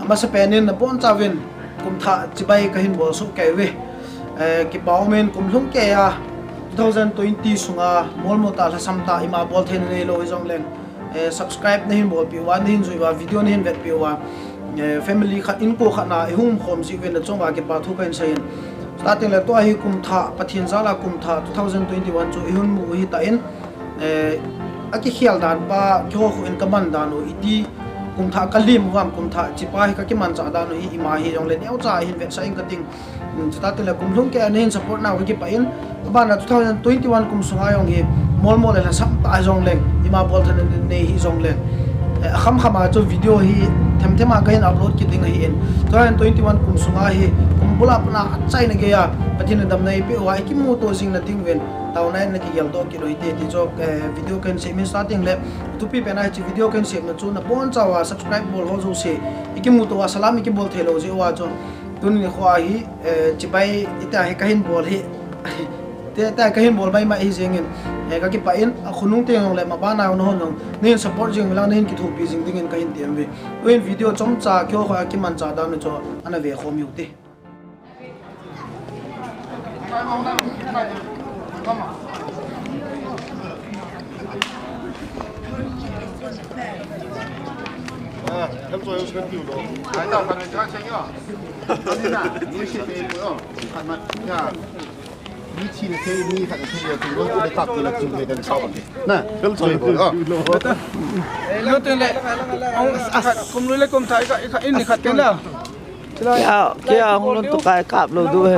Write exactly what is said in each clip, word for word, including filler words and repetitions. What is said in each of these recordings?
Masapen in nabonchauvin kumthah chibai kahin bolsuh kei uve. Eh, kipa umin kum lhung keiya two thousand twenty sunga molmo tah lhasam tah ima bol theina neilou hijongleng, eh, subscribe nahin bolpeh uva, nahin jui uva, video nahin vetpeh uva, eh, family khat, inko khat na ihung khom jeh uvin nachunguva kipa thu kahin seiyin. Starting le tua hi kumthah, Pathen jal a kumthah two thousand twenty-one chu ihung mu u hitan, eh, akikhel dan pa, keiho khu in kaman dan u, iti kumthah kalim uvam, kumthah chipa hi kakimanchah dan u hi ima hijongle neocha hin vetsah inge kating. Hmm, chuti le kum lhung keiya nahin support nau kakipah in, abana two thousand twenty-one kum sunga jong hi molmo le lhasam tah hijongleng, ima bol theina nei hijongleng, eh, akham kham a chu video hi themthem a kahin upload kit ding ahin. Two thousand twenty-one kum sunga hi kum bul a pat a achaina geiya Pathen in damna eipeh uva ikimuto jing na ding uvin taona in nakigel doh kit u hite ti chu, eh, video kahin sem in. Starting le thupi pen a hiche video kahin semna chu nabonchauva subscribe bol ho jouse ikimuto uva salam ikibol theilou jeh uva chu tuni nikho a hi, eh, chibai iti a hi kahin bol hi, iti a kahin bol maimai hi jengin, eh, kakipah in, akhonung teng jongle mabana jong nahon jong nahin support jing uvin lang nahin kithopi jing dingin kahin tem uve. Tuhin video chomcha keiho khu a kimanchah dan u chu ana vekhom u hite. Lo ten le. Ong, as, as. Kum lui le kum thah, ikha, ikha, in ni khat ken la. Kya, kya hung lhun tu kai kap lou diu he.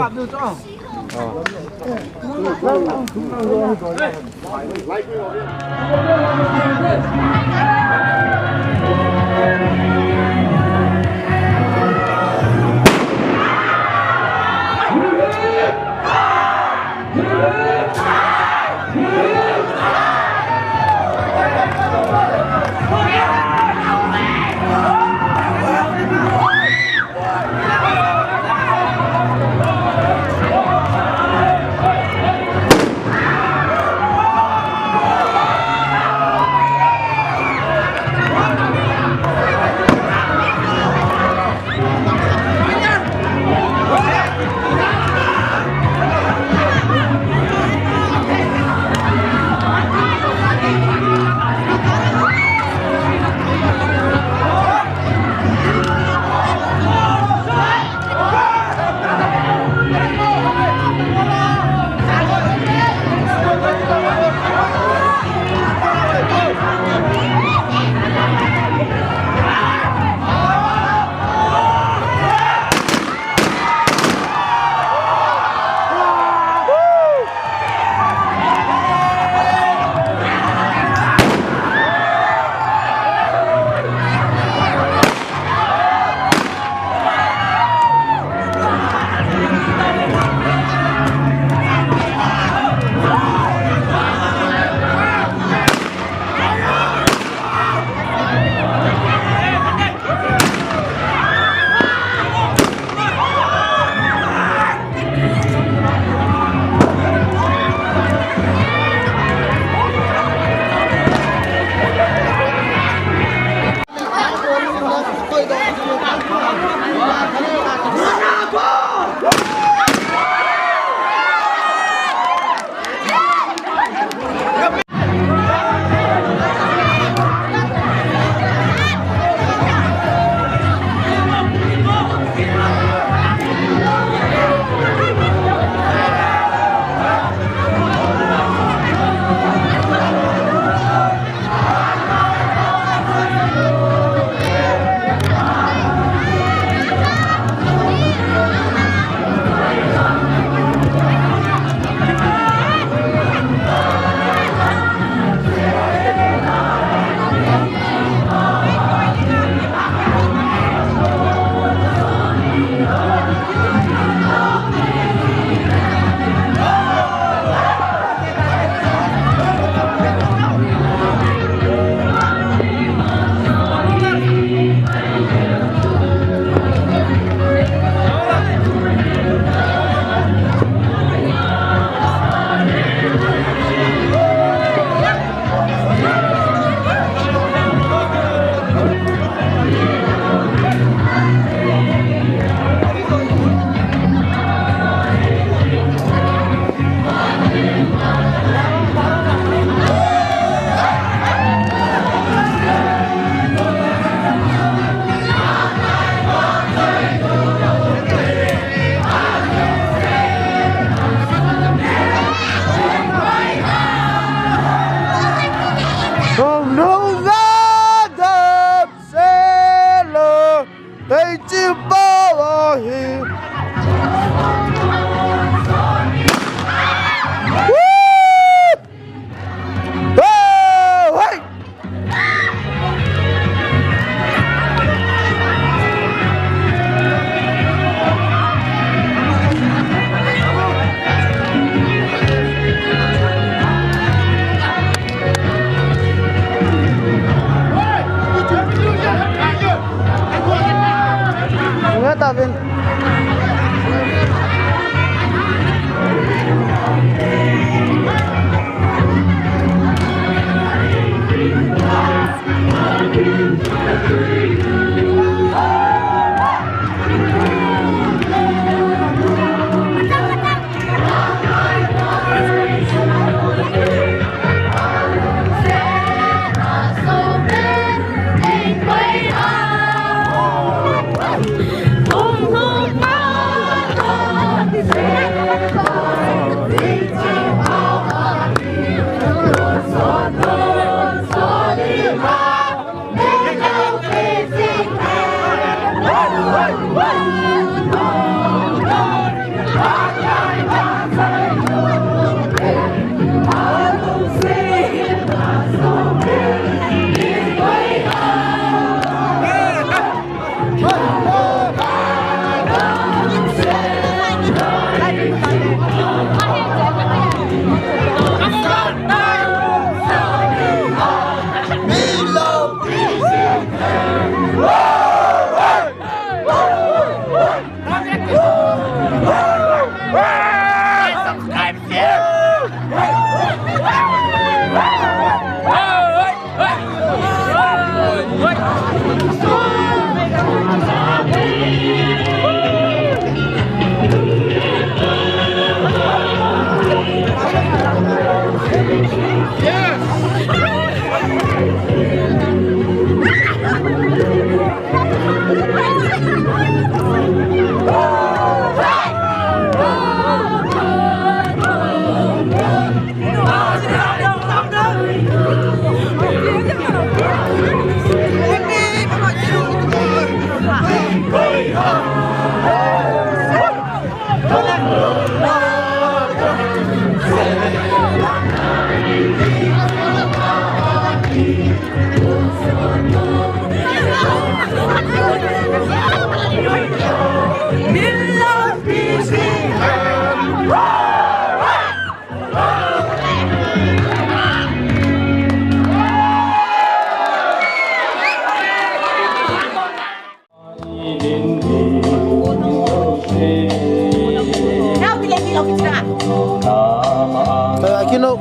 Kaya kino.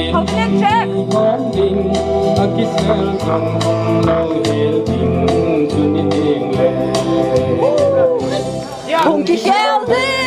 How can I check? Hung kikhel ding.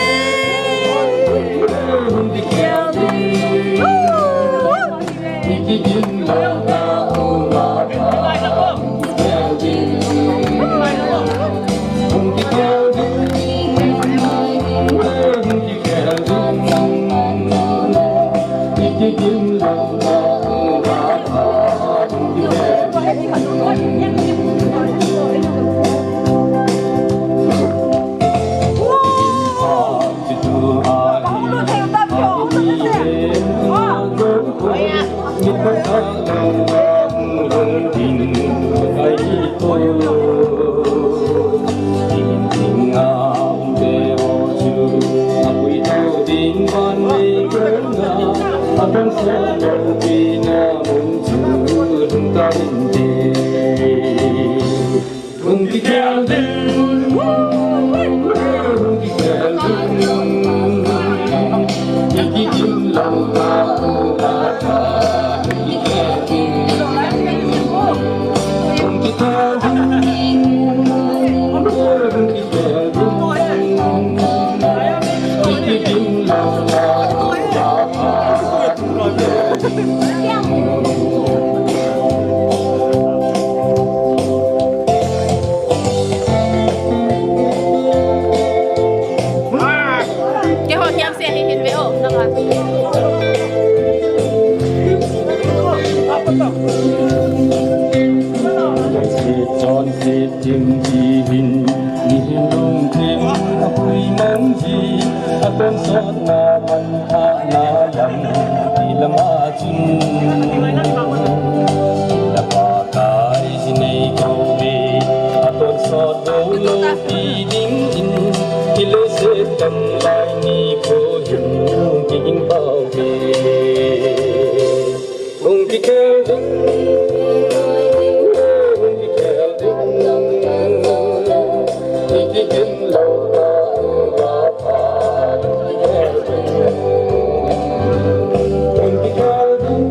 Hung kikhel ding. Keiho hiam se hi hin ve o, nang a. Chon se tim ji hin, ni hin lung tim a pui mang ji, a kon sot na man tha na lam, ti lam a chun. La pa kai ji nei ko ve, a kon sot do lo pi ding in, ti le se tam lai ni ko hin, ki in pau ve. Hung kikhel ding, hung kikhel ding, hung kikhel ding.